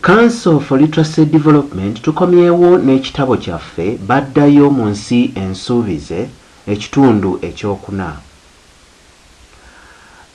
Council for Literacy Development tukomyewo n'ekitabo kyaffe Baddayo mu Nsi Ensuubize ekitundu ekyokuna.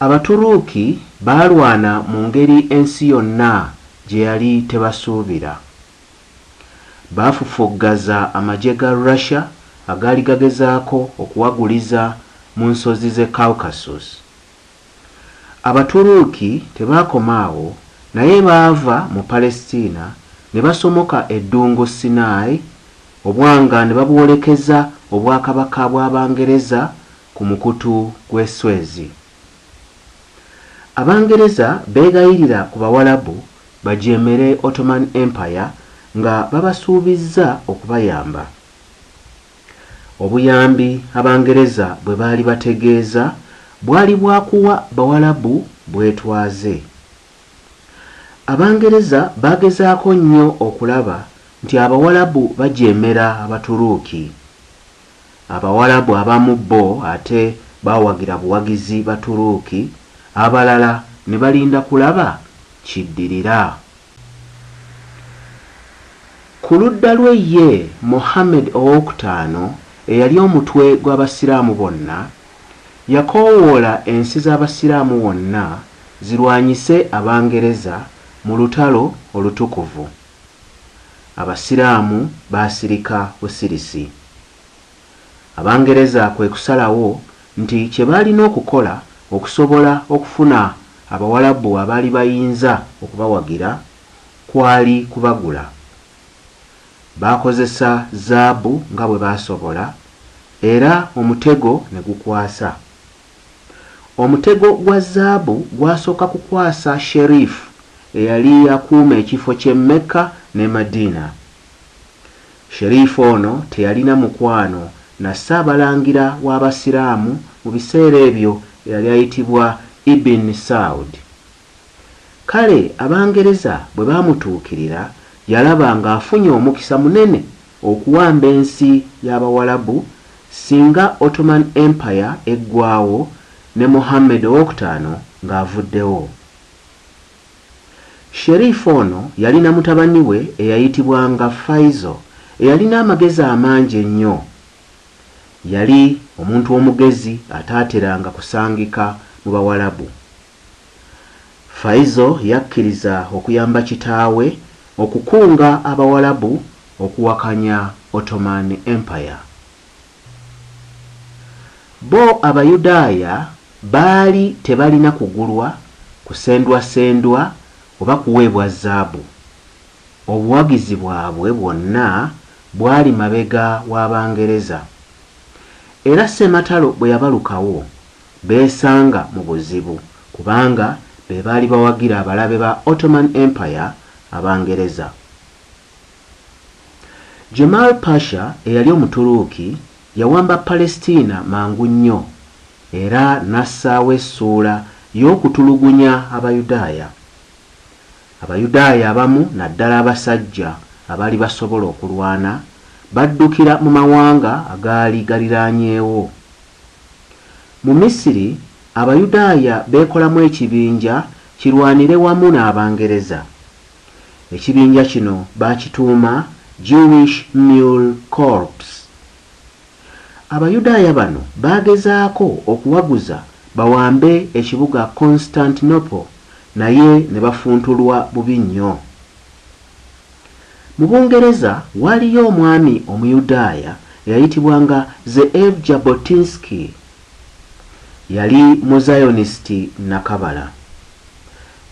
Abaturuuki baalwana mu ngeri ensi yonna gye yali tebasuubira. Baafufuggaza amagye ga Russia agaali gagezaako okuwaguliza mu nsozi z'e Caucasus. Abaturuuki tebaakoma awo naye baava mu Palestina ne basomoka eddungu Sinai obwanga ne babwolekeza Obwakabaka bw'Abangereza ku mukutu gw'e Suezi. Abangereza beegayirira ku Bawalabu bajeemere Ottoman Empire nga babasuubizza okubayamba. Obuyambi Abangereza bwe baali bategeeza bwali bwa kuwa Bawalabu bwetwaze. Abangereza baagezaako nnyo okulaba nti Abawalabu bajeemera Abaturuuki. Abawalabu abamu bo ate baawagira buwagizi Baturuuki, abalala ne balinda kulaba kiddirira. Ku ludda lwe ye Mohammed Owookutaano eyali omutwe gw'Abasiraamu bonna, yakoowoola ensi z'Abasiraamu wonna zirwanyise Abangereza mu lutalo olutukuvu. Abasiraamu baasirika busirisi. Abangereza kwe kusalawo nti kye baalina okukola okusobola okufuna Abawalabu abaali bayinza okubawagira, kwali kubagula. Baakozesa zaabu nga bwe baasobola era omutego ne gukwasa. Omutego gwa zaabu gwasooka kukwasa Sherif eyali akuuma ekifo ky'e Mecca ne Madina. Sherif ono teyalina mukwano na Ssaabalangira w'Abasiraamu mu biseera ebyo eyali ayitibwa Ibn Saud. Kale Abangereza bwe baamutuukirira yalaba ng'afunye omukisa munene okuwamba ensi y'Abawalabu singa Ottoman Empire eggwaawo ne Mohammed Owookutaano ng'avuddewo. Sherif ono yalina mutabani we eyayitibwanga Faisal eyalina amagezi amangi ennyo. Yali omuntu omugezi ataateranga kusangika mu Bawalabu. Faisal yakkiriza okuyamba kitaawe okukunga Abawalabu okuwakanya Ottoman Empire. Bo Abayudaaya baali tebalina kugulwa, kusendwasendwa oba kuweebwa zaabu. Obuwagizi bwabwe bwonna bwali mabega wa Bangereza. Era Ssematalo bwe yabalukawo, beesanga mu buzibu kubanga be baali bawagira abalabe ba Ottoman Empire, Abangereza. Jemal Pasha eyali Omuturuuki yawamba Palestina mangu nnyo era n'assaawo essuula y'okutulugunya Abayudaaya. Abayudaaya abamu naddala abasajja abaali basobola okulwana baddukira mu mawanga agaali galiraanyeewo. Mu Misiri, Abayudaaya beekolamu ekibinja kirwanire wamu n'Abangereza. Ekibinja kino baakituuma Jewish Mule Corps. Abayudaaya bano baagezaako okuwaguza bawambe ekibuga Constantinople naye ne bafuntulwa bubi nnyo. Mu Bungereza waaliyo omwami Omuyudaaya eyayitibwanga Ze'ev Jabotinsky. Yali Muzayonisiti nnakabala.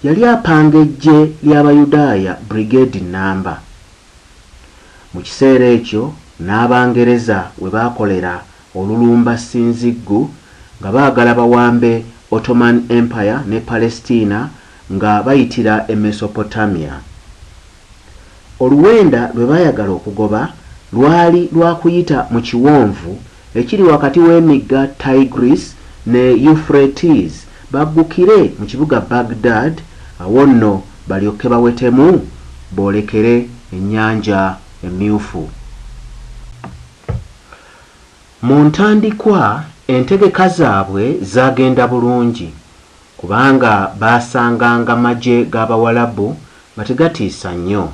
Yali apanga eggye ly'Abayudaaya brigade nnamba. Mu kiseera ekyo n'Abangereza we baakolera olulumba ssinziggu nga baagala bawambe Ottoman Empire ne Palestina nga bayitira e Mesopotamia. Oluwenda lwe baayagala okugoba lwali lwa kuyita mu kiwonvu ekiri wakati w'emigga Tigris ne Euphrates baggukire mu kibuga Baghdad awo nno balyokke bawetemu boolekere Ennyanja Emmyufu. Mu ntandikwa entegeka zaabwe zaagenda bulungi kubanga baasanganga magye g'Abawalabu nga tegatiisa nnyo.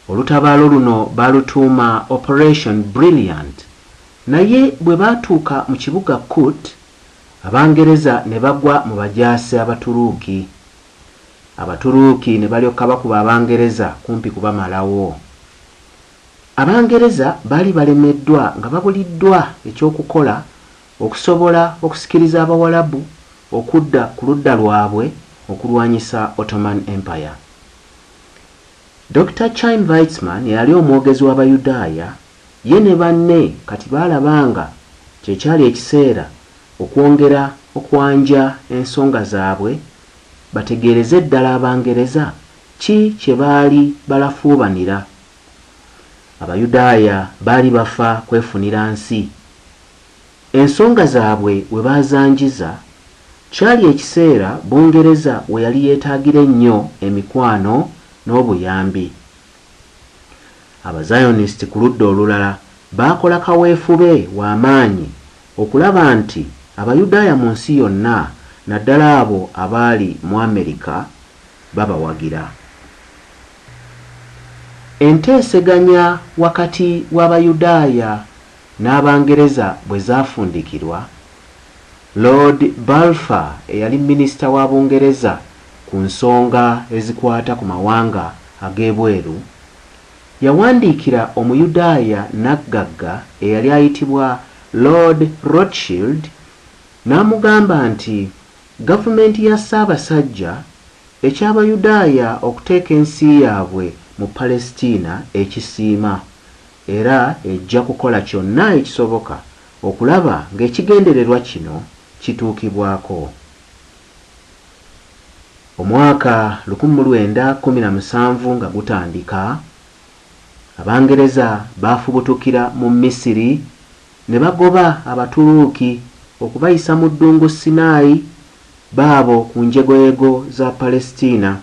Olutabaalo luno baalutuuma Operation Brilliant naye bwe baatuuka mu kibuga Kut, Abangereza ne bagwa mu bajaasi Abaturuuki. Abaturuuki ne balyoka bakuba Abangereza kumpi kubamalawo. Abangereza baali balemeddwa nga babuliddwa eky'okukola okusobola okusikiriza Abawalabu okudda ku ludda lwabwe okulwanyisa Ottoman Empire. Dokita Chaim Weizmann eyali omwogezi w'Abayudaaya ye ne banne kati baalaba nga kye kyali ekiseera okwongera okwanja ensonga zaabwe bategeereze ddala Abangereza ki kye baali balafuubanira. Abayudaaya baali bafa kwefunira nsi. Ensonga zaabwe we baazanjiza, kyali ekiseera Bungereza we yali yeetaagira ennyo emikwano n'obuyambi. Abazayonisti ku ludda olulala baakola kaweefube wa maanyi okulaba nti Abayudaaya mu nsi yonna naddala abo abaali mu Amerika babawagira. Enteeseganya wakati w'Abayudaaya n'Abangereza bwe zaafundikirwa, Lord Balfour eyali minisita wa Bungereza ku nsonga ezikwata ku mawanga ag'ebweru, yawandiikira Omuyudaaya nnaggagga eyali ayitibwa Lord Rothschild n'amugamba nti gavumenti ya Ssaabasajja eky'Abayudaaya okuteeka ensi yaabwe mu Palestina ekisiima era ejja kukola kyonna ekisoboka okulaba ng'ekigendererwa kino kituukibwako. Omwaka 1917 nga gutandika, Abangereza baafubutukira mu Misiri ne bagoba Abaturuuki okubayisa mu ddungu Sinai baabo ku njegoyego za Palestina.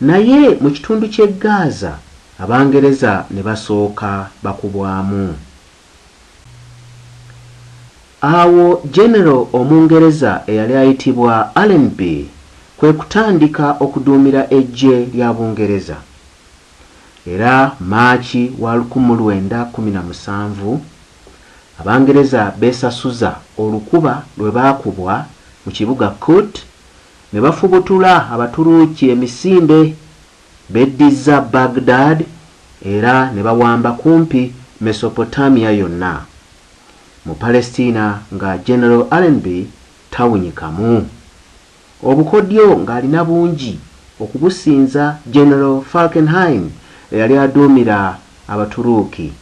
Naye mu kitundu ky'e Gaaza Abangereza ne basooka bakubwamu. Awo Genero Omungereza eyali ayitibwa Allenby kwe kutandika okuduumira eggye lya Bungereza. Era Maaki wa 1917, Abangereza beesasuza olukuba lwe baakubwa mu kibuga Kut ne bafubutula Abaturuuki emisinde, beddizza Baghdad era ne bawamba kumpi Mesopotamia yonna. Mu Palestina nga Genero Allenby tawunyikamu. Obukodyo ng'alina bungi okubusinza Genero Falkenhayn eyali aduumira Abaturuuki.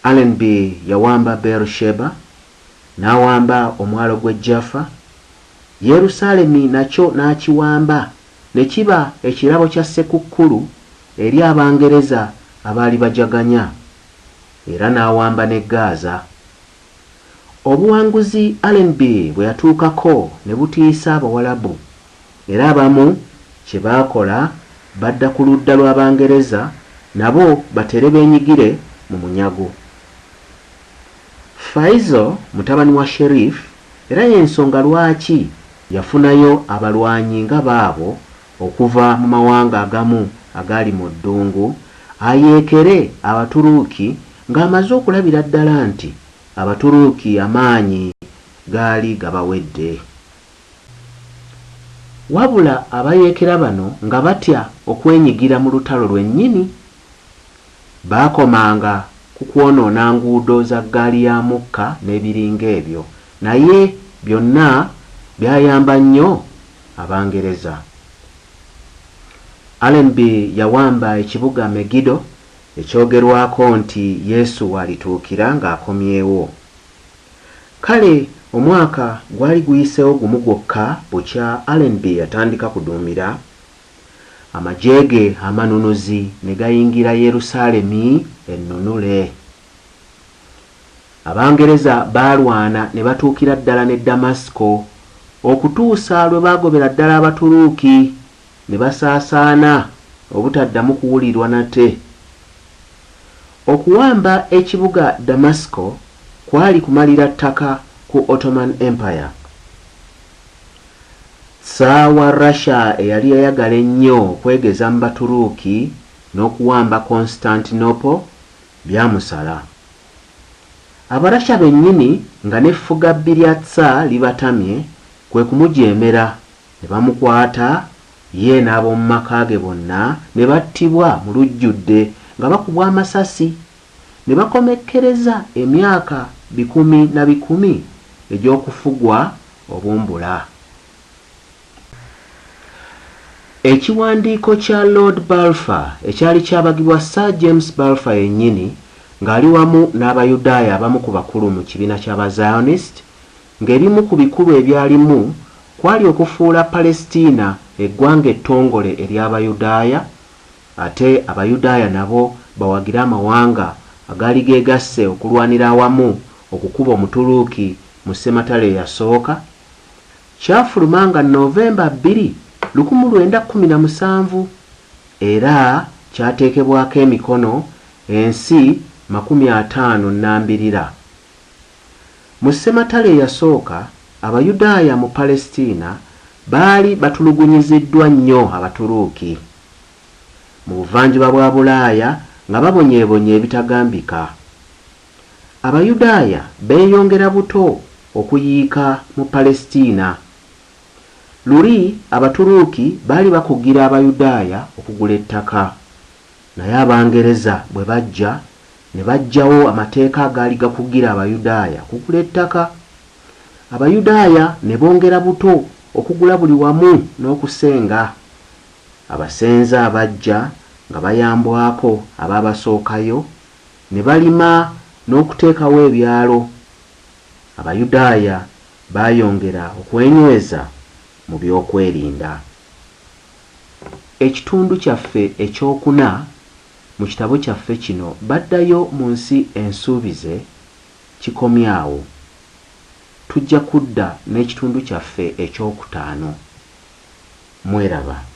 Allenby yawamba Beersheba, n'awamba omwalo gw'e Jaffa, Yerusaalemi nakyo n'akiwamba ne kiba ekirabo kya Ssekukkulu eri Abangereza abaali bajaganya, era n'awamba ne Gaaza. Obuwanguzi Allenby bwe yatuukako ne butiisa Abawalabu era abamu kye baakola badda ku ludda lw'Abangereza nabo batere beenyigire mu munyago. Faisal mutabani wa Sherif era y'ensonga lwaki yafunayo abalwanyi nga baabo okuva mu mawanga agamu agaali mu ddungu ayeekere Abaturuki ng'amaze okulabira ddala nti Abaturuki amaanyi gaali gabawedde. Wabula abayeekera bano nga batya okwenyigira mu lutalo lwennyini, baakomanga ku kwonoona nguudo za ggaali ya mukka n'ebiringa ebyo naye byonna byayamba nnyo Abangereza. Allenby yawamba ekibuga Megiddo ekyogerwako nti Yesu w'alituukira ng'akomyewo. Kale omwaka gwali guyiseewo gumu gwokka bukya Allenby yatandika kuduumira, amagye ge amanunuzi ne gayingira Yerusaalemi ennunule. Abangereza baalwana ne batuukira ddala n'e Damasiko okutuusa lwe baagobera ddala Abaturuuki ne basaasaana obutaddamu kuwulirwa nate. Okuwamba ekibuga Damasiko kwali kumalira ttaka ku Ottoman Empire. Tsar wa Russia eyali yayagala ennyo okwegeza mu Baturuuki n'okuwamba Constantinople byamusala. Abarasha bennyini nga n'effugabbi lya Tsar libatamye kwe kumujeemera ne bamukwata ye n'ab'omu maka ge bonna ne battibwa mu lujjudde nga bakubwa amasasi ne bakomekkereza emyaka bikumi na bikumi egy'okufugwa obumbula. Ekiwandiiko kya Lord Balfour ekyali kyabagibwa Sir James Balfour yennyini ng'ali wamu n'Abayudaaya abamu ku bakulu mu kibiina ky'Abazionist ng'ebimu ku bikulu ebyalimu kwali okufuula Palestina eggwanga ettongole ery'Abayudaaya ate Abayudaaya nabo bawagire amawanga agaali geegasse okulwanira awamu okukuba Omuturuuki mu ssematalo eyasooka, kyafuluma nga Novemba bbiri, 1917 era kyateekebwako emikono ensi 50 nnambirira. Mu ssematalo eyasooka, Abayudaaya mu Palestina baali batulugunyiziddwa nnyo Abaturuuki. Mu buvanjuba bwa Bulaaya nga babonyeebonye ebitagambika. Abayudaaya beeyongera buto okuyiika mu Palestina. Luli Abaturuuki baali bakugira Abayudaaya okugula ettaka. Naye Abangereza bwe bajja ne baggyawo amateeka agaali gakugira Abayudaaya okugula ettaka. Abayudaaya ne bongera buto okugula buli wamu n'okusenga. Abasenze abajja nga bayambwako abaabasookayo ne balima n'okuteekawo ebyalo. Abayudaaya baayongera okwenyweza mu by'okwerinda. Ekitundu kyaffe eky'okuna mu kitabo kyaffe kino Baddayo mu Nsi Ensuubize kikomye awo. Tujja kudda n'ekitundu kyaffe eky'okutaano. Mweraba.